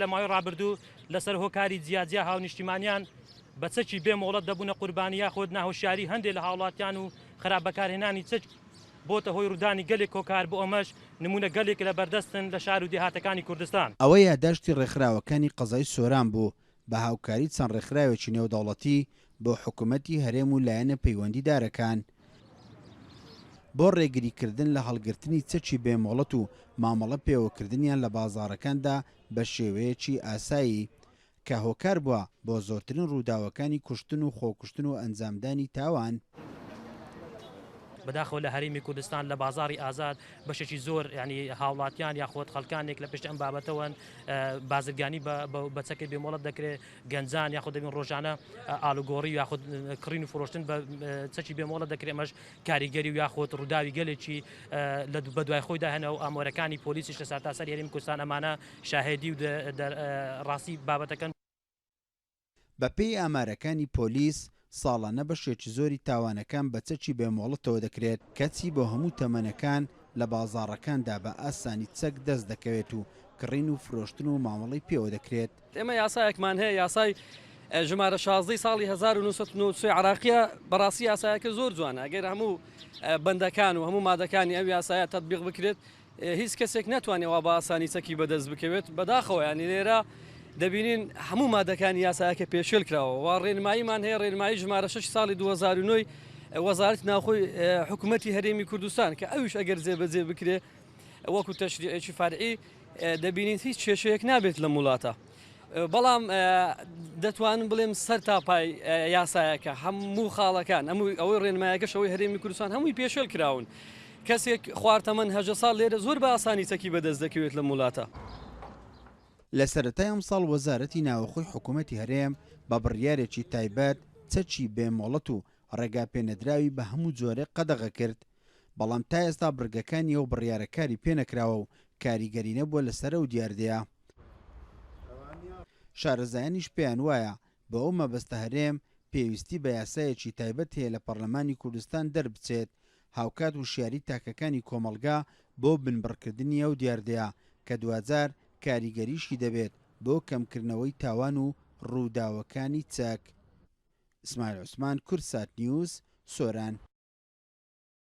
لە ماوەی ڕابردوو لەسەر هۆکاری جیاجیا هاونیشتیمانیان بە چەکی بێ مۆڵەت دەبوونە قوربانی یاخود ناهۆشیاری هەندێ لە هاوڵاتیان و خراپ بەکارهێنانی چەک بۆتە هۆی ڕوودانی گەلێک هۆکار بۆ ئەمەش نموونە گەلێک لە بەردەستن لە شار و دێهاتەکانی کوردستان. ئەوە یاداشتی ڕێکخراوەکانی قەزای سۆران بوو بە هاوکاری چەند ڕێکخراوێکی نێودەوڵەتی بۆ حکومەتی هەرێم و لایەنە پەیوەندیدارەکان بۆ ڕێگریکردن لە هەڵگرتنی چەکی بێ مۆڵەت و مامەڵە پێوەکردنیان لە بازاڕەکاندا بە شێوەیەکی ئاسایی کە هۆکار بووە بۆ زۆرترین ڕووداوەکانی کوشتن و خۆکوشتن و ئەنجامدانی تاوان. بەداخەوە لە هەرێمی کوردستان لە بازاڕی ئازاد بەشێکی زۆر یانی هاوڵاتیان یاخود خەڵکانێک لە پشت ئەم بابەتەوەن بازرگانی بە چەکی بێ مۆڵەت دەکرێت گەنجان یاخود دەبین ڕۆژانە ئالوگۆڕی یاخود کڕین و فرۆشتن بە چەکی بێ مۆڵەت دەکرێت ئەمەش کاریگەری و یاخود ڕووداوی گەلێکی لە بەدوای خۆیدا هەنە و ئامۆرەکانی پۆلیسیش لە سەرتاسەری هەرێمی کوردستان ئەمانە شاهێدی و ڕاستی بابەتەکەن. بەپێی ئامارەکانی پۆلیس، ساڵانە بەشێکی زۆری تاوانەکان بە چەکی بێ مۆڵەتەوە دەکرێت، کەچی بۆ هەموو تەمەنەکان لە بازاڕەکاندا بە ئاسانی چەک دەست دەکەوێت و کڕین و فرۆشتن و مامەڵەی پێوە دەکرێت. ئێمە یاسایەکمان هەیە یاسای ژمارە شازدەی ساڵی 1993 عراقیە بەڕاستی یاسایەکە زۆر جوانە ئەگەر هەموو بەندەکان و هەموو مادەکانی ئەو یاسایە تەطبیق بکرێت هیچ کەسێک ناتوانێت وا بە ئاسانی چەکی بەدەست بکەوێت بەداخەوە ینی لێرە دەبینین هەموو مادەکانی یاسایەکە پێشێل کراوە و ڕێنماییمان هەیە ڕێنمایی ژمارە 6 ساڵی 2009 وەزارەتی ناوخۆی حکوومەتی هەرێمی کوردستان کە ئەویش ئەگەر جێبەجێ بکرێ وەکو تەشریعێکی فەرعی دەبینین هیچ کێشەیەک نابێت لەم وڵاتە. بەڵام دەتوانم بڵێم سەر تا پای یاسایەکە هەموو خاڵەکان هەموو ئەوەی ڕێنمایەکەش ئەوەی هەرێمی کوردستان هەمووی پێشێل کراون. کەسێک خوار تەمەن هەژە ساڵ لێرە زۆر بە ئاسانی چەکی بەدەست دەکەوێت لەم وڵاتە. لە سەرەتای ئەمساڵ وەزارەتی ناوەخۆی حکوومەتی هەرێم بە بڕیارێکی تایبەت چەکی بێ مۆڵەت و ڕێگاپێنەدراوی بە هەموو جۆرێک قەدەغە کرد، بەڵام تا ئێستا بڕگەکانی ئەو بڕیارە کاری پێنەکراوە و کاریگەری نەبووە لەسەر ئەو دیاردەیە. شارەزایانیش پێیان وایە بۆ ئەو مەبەستە هەرێم پێویستی بە یاسایەکی تایبەت هەیە لە پەڕلەمانی کوردستان دەربچێت، هاوکات وشیاری تاکەکانی کۆمەڵگا بۆ بنبڕکردنی ئەو دیاردەیە کە دواجار کاریگەریشی دەبێت بۆ کەمکردنەوەی تاوان و ڕووداوەکانی چەک. ئیسماعیل عوسمان، کوردسات نیوز، سۆران.